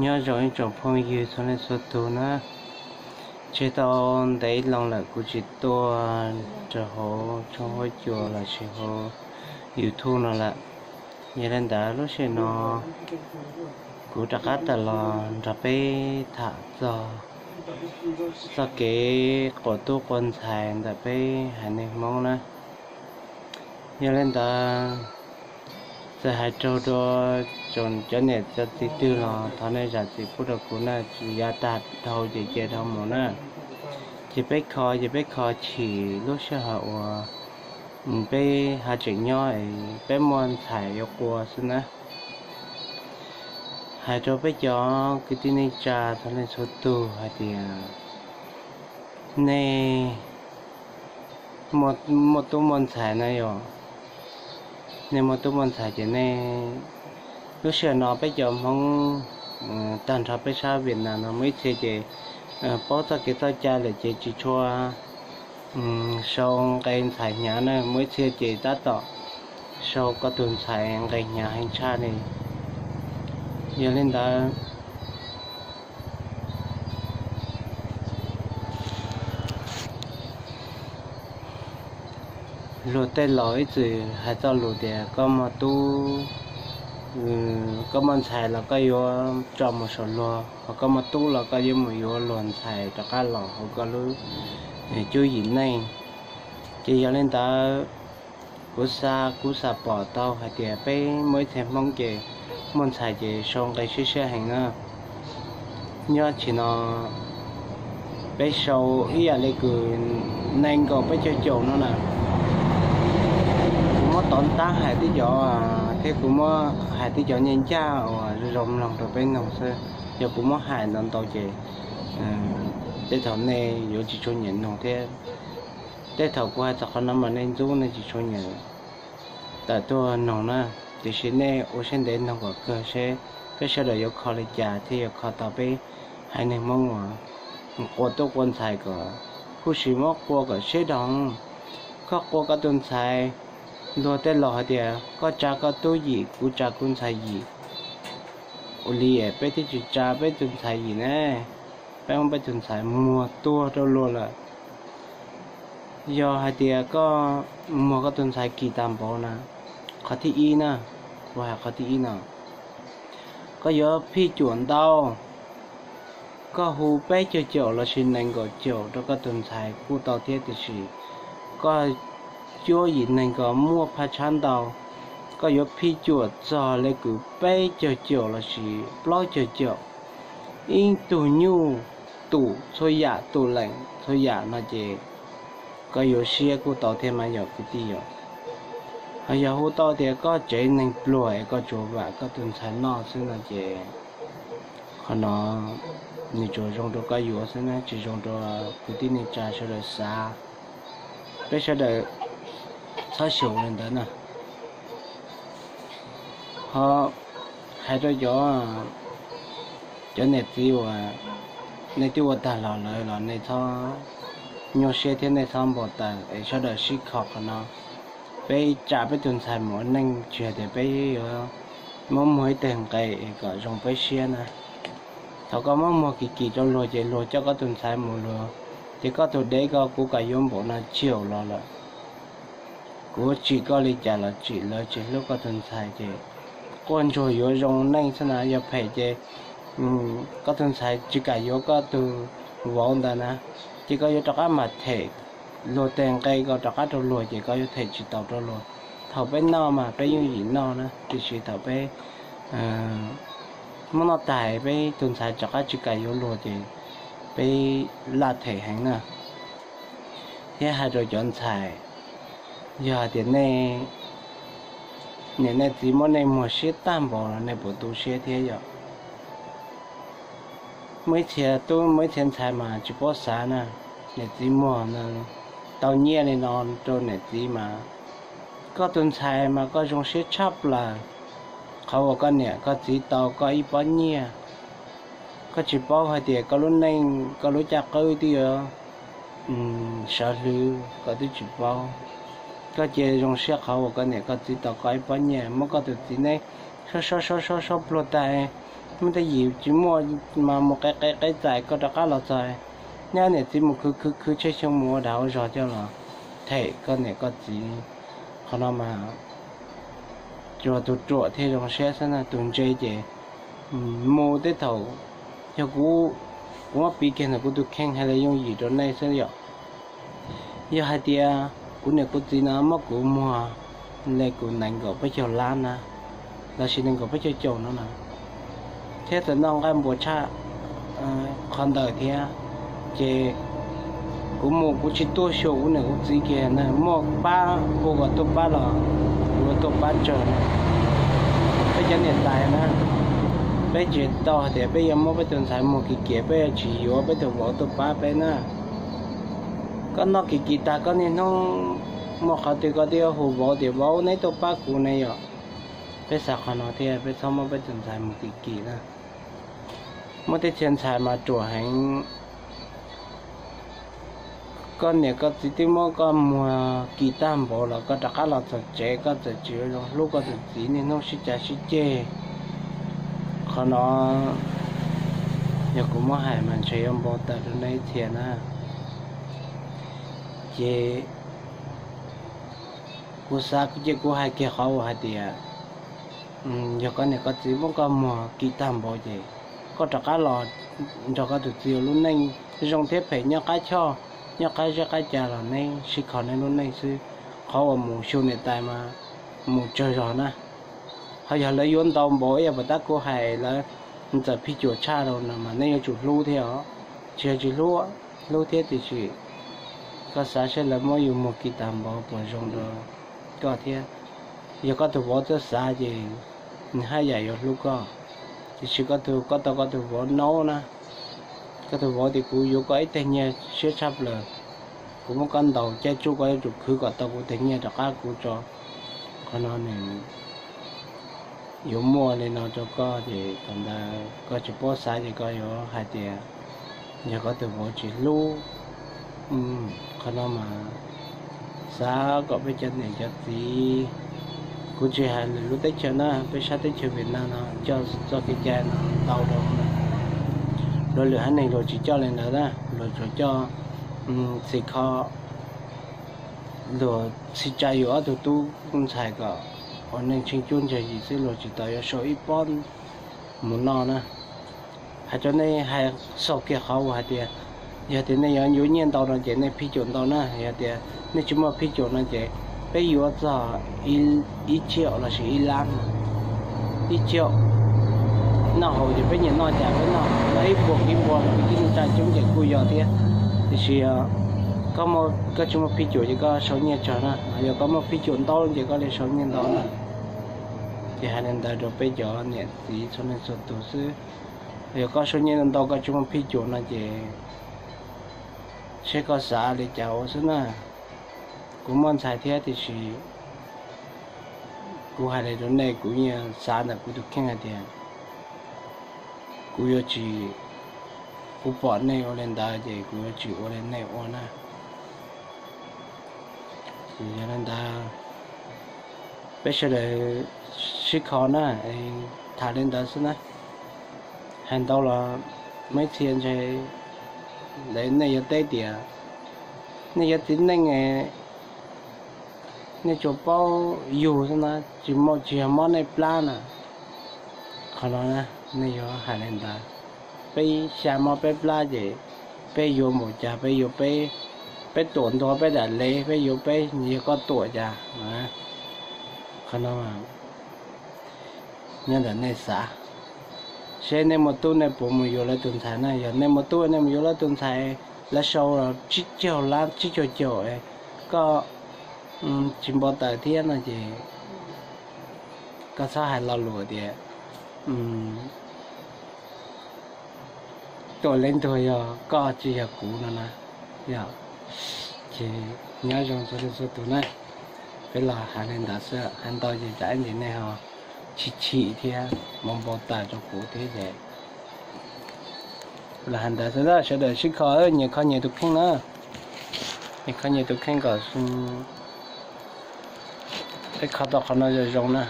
Nyob zoo ib tsoom phooj ywg txhua leej txhua tus na, tseg tau ntev loo lawm kuv tsis tuaj rau hauv tshooj huab cua los sis hauv YouTube no lawm. Yog li ntawd lub sij hawm no kuv rov qab tawm los nrog peb tham txog txoj kev quas tub quas ntxhais ntawm peb haiv neeg Hmoob na. Yog li ntawd, txawm hais raug dua cov niam cov txiv twg los thov nej zam txim pub rau kuv na, tsis yav tag dhau ces cia dhau mus na. Ces peb kho ces peb kho chim lub sij hawm uas peb ho tseem nyob, peb muaj ntxhais yuav qua xwb na. Hais rau peb cov kwv tij neej tsa txhua leej txhua tug hais tias nej muaj tub muaj ntxhais na yom, nej muaj tub muaj ntxhais ces nej, lub sij hawm no peb cov Hmoob tag nrho peb sab Vietnam no muaj ib txhia ces paub txoj kev txoj cai lawm ces tsis tshua sau nqe ntxhais hnyav na, muaj ib txhia ces tab tom sau koj tus ntxhais nqe hnyav heev tshaj li. Yog li ntawd, luag tej laus ib txwm hais txoj lus tias koj muaj tub, koj muaj ntxhais los koj yuav tso mus saum luag, ho koj muaj tub los koj yuav mus yuav luag ntxhais rov qab los hauv koj lub cuab yim neej. Ces yog li ntawd, kuv xav kuv xav pom tau hais tias peb muaj ib txhia Hmoob ces muaj ntxhais ces sau nqe siab siab heev na. Nyob tsis no peb sau ib yam li kws nees nkaum peb caug caum no na. Kuv muab tov ntab hais tib cov, thiab kuv muab hais tib cov nyaj ncaj uas zoo mloog rau peb noog xwb. Yog kuv muab hais ntau ntau ces tej thaum nej yuav tsis tshua nyiam noog thiab. Tej thaum kuv hais txog qhov no mas nej ntxub nej tsis tshua nyiam tawm tuaj noog na. Tiam sis nej ua siab ntev noog kom kawg seb peb sawv daws yuav kho li cas thiaj yuav kho tau peb haiv neeg Hmoob uas quas tub quas ntxhais kom huv si muab qua kom sib dhau. Koj qua koj tus ntxhais, luag tej laus hais tias koj tsa koj tub yim kuv tsa kuv ntxhais yim. Ua li peb thiaj tsis tsa peb tus ntxhais yim ne, peb muab peb tus ntxhais muag tuag rau luag lawm. Yog hais tias koj muag koj tus ntxhais kim tag npaum na, qhov thib ib na, kuv hais qhov thib ib no, koj yuav phij cuam ntau, koj hu peb caug caum lossis nees nkaum caum rau koj tus ntxhais kuj tau thiab, tiam sis koj cuab yim neeg kom muaj phaj tshab ntau, koj yuav phij cuam txog li kws peb caug caum lossis plaub caug caum, ib tug nyuj tum txhua yam tum leem txhua yam no ces koj yuav siab kuj tau thiab mas yog kwv tij yom. Ho yog hu tau tias koj tsev neeg pluag es koj tsuas vam koj tus ntxhais noj xwb no ces qhov no nws tsuas zoo rau koj yuav xwb na, tsis zoo rau kwv tij neej tsa sawv daws xav. Peb sawv daws txhob xyaum li ntawd na. Ho hais rau cov, cov niam txiv uas nej twb ua tag los lawm los nej txhob nyuaj siab thiab nej txhob npau taws es sawv daws sib kho qhov no. Peb tsa peb tus ntxhais mus ua neej tsis hais tias peb yuav muab muag ib teg nqe es kom zoo peb siab na. Thaum koj muab muag kim kim rau luag ces luag coj koj tus ntxhais mus luag, ces koj tus dev ko kuv kam yuav npaum no tsis haum los lawm. Kuv tsim koj li cas los tsim lawv tsis hlub koj tus ntxhais ces quaj ntsuag yuav zoo neej xwb na. Yog phem ces koj tus ntxhais tsis kam yuav koj tus vauv ntawd na, ces koj yuav rov qab mam them luag teg nqe ko rov qab rau luag ces koj yuav them tsis tau rau luag. Thaum peb noj mas peb yooj yim noj na, tiam sis thaum peb muab noj tas peb tus ntxhais rov qab tsis kam yuav luag ces peb laj them heev na. Thiab hais rau cov ntxhais, yog hais tias nej niam nej txiv muab nej muag siab tag npaum los nej puas tu siab thiab yom? Muaj ib txhia tub muaj ib txhia ntxhais mas tsis paub xav na, niam txiv muag tau nyiaj li no rau niam txiv mas koj tus ntxhais mas koj zoo siab tshaj plaws. Qhov uas koj niam koj txiv tau koj ib pob nyiaj, koj tsis paub hais tias koj lub neej koj lub caj qwb twb yuav sawv hlwv koj twb tsis paub. Koj cia zoo siab qhov uas koj niam koj txiv tau koj ib pob nyiaj, muab koj tus txiv neeb sob sob sob sob sob pluag tag, Muaj tej yim tsis muaj mas mus qe qe qe txais koj rov qab los txog, nyob niam txiv mus khwv khwv khwv tsheb xyoo mus ua dag ua zog coj los them koj niam koj txiv. Qhov no mas tsuas tus ruam thiaj zoo siab xwb na, tus ntse ces mus tej thaum, yog kuv, kuv muab piv kiag ntawm kuv tus kheej hais li yooj yim rau nej xwb yom. Yog hais tias kuv niam kuv txiv no muab kuv muag li kuv nees nkaum peb caug lab na, lossis nees nkaum peb caug caum no na, thiab txawm noj nqaij npua tshaj qhov ntawd thiab, ces kuv mus kuv tsis tuaj xyuas kuv niam kuv txiv kiag na, muaj pab hu kom tuaj pab los kuv yuav tuaj pab tsawg. Peb cov niam tais na, peb tsis tau hais tias peb yuav muab peb tus ntxhais muag kim kim, peb yuav tsis yuav peb tus vauv tuaj pab peb na. Koj noj kim kim tag koj niaj hnub muaj qhov twg koj twb yuav hu vauv tias vauv neb tuaj pab kuv ne yom. Peb xav qhov no thiab peb txhob muab peb tus ntxhais mus kim kim na. Muaj tej txhia ntxhais mas ruam heev, koj niam koj txiv twb muab koj muag kim tag npaum los koj rov qab los txog tsev koj txawm tsis ua zoo hlub koj tus txiv, niaj hnub sib cav sib ceg. Qhov no yog kuv muab hais mas ntshe yuav npau taws rau nej ib txhia na. Ces kuv xav ces kuv hais kiag qhov uas hais tias yog koj niam koj txiv muab koj muag kim tag npaum ces koj rov qab los nrog koj tus txiv ua lub neej zoo thiab phem, nyob qab choj, nyob qab zeb qab ca los neb sib kho neb lub neej xwb. Qhov uas mus xyu niam tais mas mus tsawg zog na. Ho yog lawv yuav ntau npaum ib yam puas tab kuv hais, lawv txawm phij cuam tshaj rau no mas nej yuav tsum hlub thiab os. Tsis yog tsis hlub, hlub thiab tiam sis koj xav seb lawv muab yus muag kim tag npaum puas zoo rau koj thiab. Yog koj tus vauv txawj xav ces nws haj yam yuav hlub koj, tiam sis koj tus, koj tau koj tus vauv naub na, koj tus vauv tias kuv yuav koj ib teg nyiaj siab tshaj plaws, kuv muab koj ntaus caij tsuj, koj yuav tsum khwv kom tau kuv teg nyiaj rov qab kuv tso. Qhov no nws yuav muaj li no rau koj ces thaum ntawd koj tsis paub xav ces koj yuav hais tias yog koj tus vauv tsis hlub. Qhov no mas xav kom peb cov niam cov txiv, kuv tsis hais lwm lub teb chaws na, peb sab teb chaws Vietnam no coj txoj kev cai no ntau rau na. Luag lwm haiv neeg luag tsis coj li ntawd na, luag tsuas coj txhim kho, luag txhim tsa yus ob tug tub ntxhais kom ua neej tsheej cuab ntseg yim xwb, luag tsis tau yuav sau ib pob mus noj na. Hais rau nej hais xaus kiag qhov uas hais tias yog tias nej yuav yuav nyiaj ntau no ces nej phij cuam ntau na, yog tias nej tsis muaj phij cuam no ces peb yuav txog ib ciam lossis ib lab, ib ciam noj haus ces peb nyiam noj cas peb noj, ib puas kiv npua los kwv tij neej tsa coob ces kuj yog thiab. Tiam sis koj tsis muaj phij cuam ces koj sau nyiaj tsawg na, yog koj muaj phij cuam ntau ces koj li sau nyiaj ntau na. Ces hais li ntawd rau peb cov niam txiv txhua leej txhua tus xwb. Yog koj sau nyiaj ntau koj tsis muaj phij cuam no ces seb koj xav li cas ua xwb na. Kuv muaj ntxhais thiab tiam sis kuv hais li rau nej, kuv yeej xav ntawm kuv tus kheej hais tias kuv yuav tsis, kuv pom nej ua li ntawd ces kuv yuav tsis ua li nej ua na. Yog li ntawd, peb sawv daws sib kho na, tham li ntawd xwb na. Hais ntau los muaj ib txhia ntshe lawv, nej yuav teb tias nej cov txiv neej, nej tsuas paub yug xwb na, tsis muaj, tsis yog mob nej plab na. Qhov no nej yuav hais li ntawd, peb xya mob peb plab ces peb yuav npaum cas, peb yuav, peb tuam ntua peb dam lev, peb yuav, peb yog koj tuam cas. Qhov no nyob ntawm nej xav, seb nej muaj tub nej puas mus yuav lawv tus ntxhais na. Yog nej muaj tub nej mus yuav lawv tus ntxhais, lawv sau tsib caug lab tsib caug caum, koj tsis npau taws thiab no ces koj txhob hais lo lus tias tuam leej tuag yog koj tsis yog kuv no na. Yog, ces nyob zoo txhua leej txhua tus na. Peb los hais li ntawd xwb, hais ntau ces tsam ib ntsis nej ho chim chim thiab npau npau taws rau kuv thiab ces los hais ntawd xwb, sawv daws sib kho, nyias kho nyias tus kheej na. Nyias kho nyias tus kheej kom peb kho tau qhov no zoo zoo na.